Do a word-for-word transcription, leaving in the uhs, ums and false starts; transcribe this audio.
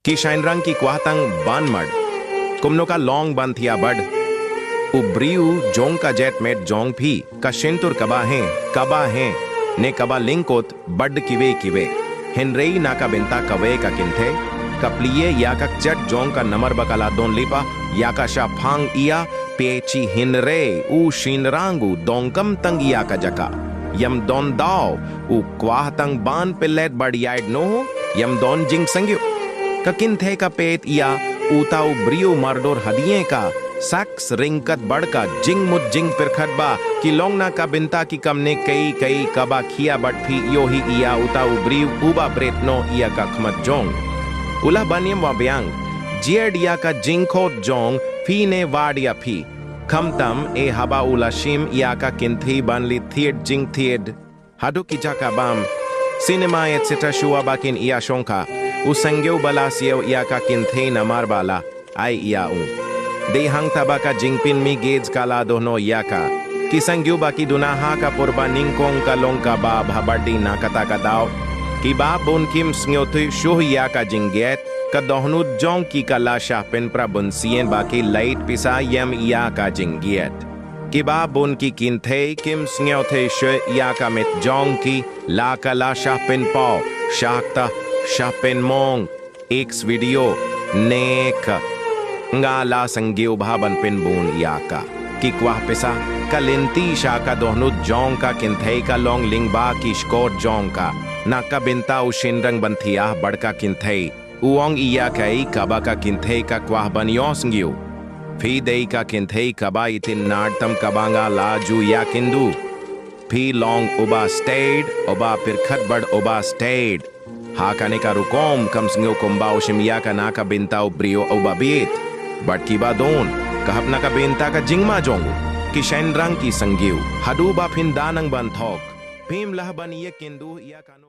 Ki shynrang ki kwah tang ban mad. Kumno ka long ban thia bad. U briew jong ka jait met jong phi, ka shyntur kaba heh, kaba heh, ne kaba lyngkot, bad kiwei kiwei. Hynrei na ka bynta kawei ka kynthei, ka plie ïa ka kjat jong ka namar ba ka la don lypa ïa ka shaphang ïa, phi chi hynrei u shynrang u donkam tang ïa ka jaka. Ym don daw, u kwah tang ban pynleit bad ïaid noh, ym don jingsngewthuh. Ka kynthei ka peit ïa uta u briew mardor hadien ka sak ryngkat bad ka jingmut jingpyrkhat ba ki long na ka bynta ki kam ne kaei kaei kaba khia bad phi ïohi ïa uta u briew uba bret noh ïa ka khmat jong u. La ban ïam wa biang, jied ïa ka jingkhot jong phi ne wad ïa phi. Khamtam eh haba u la shim ïa ka kynthei ban leit thied jingthied haduh ki jaka bam, cinema, et cetera. Shuwa ba kin ïa shongkha, u syngiew ba la siew ïa ka kynthei namar ba la ai ïa u. Dei hangta ba ka jingpynmih gauge ka la dohnud ïa ka. Ki syngiew ba ki duna ha ka por ba nyngkong ka long kaba bha bad dei na kata ka daw, kiba bun kim sngewthuh shuh ïa ka jinggiat. Ka dohnud jong ki ka la shah pynpra bunsien ba ki leit pisa ïam ïa ka jinggiat. Kiba bun ki kynthei kim sngewthuh shuh ïa ka met jong ki, la ka la shah pynpaw, shah ktah, shah pynmong. X video, ne ka. Nga la syngiew bha ban pynbun ïa ka. Ki kwah pisa, ka lynti sha ka dohnud jong ka kynthei ka long lyngba ki shkor jong ka. Na ka bynta u shynrang ban thia bad ka kynthei, u ong ïa kaei kaba ka kynthei ka kwah ban ïohsngew. Phi dei ka kynthei kaba itynnad tam kaba nga la ju ïakynduh. Phi long uba stet, uba pyrkhat bad uba stet. Ha kane ka rukom kam sngew kumba u shim ïa ka na ka bynta u briew uba bieit. Bad kiba don, ka hap na ka bynta ka jingma jong u. Ki shynrang ki syngiew, haduh ba phin da nang ban thok. Phim lah ban ïakynduh ïa kano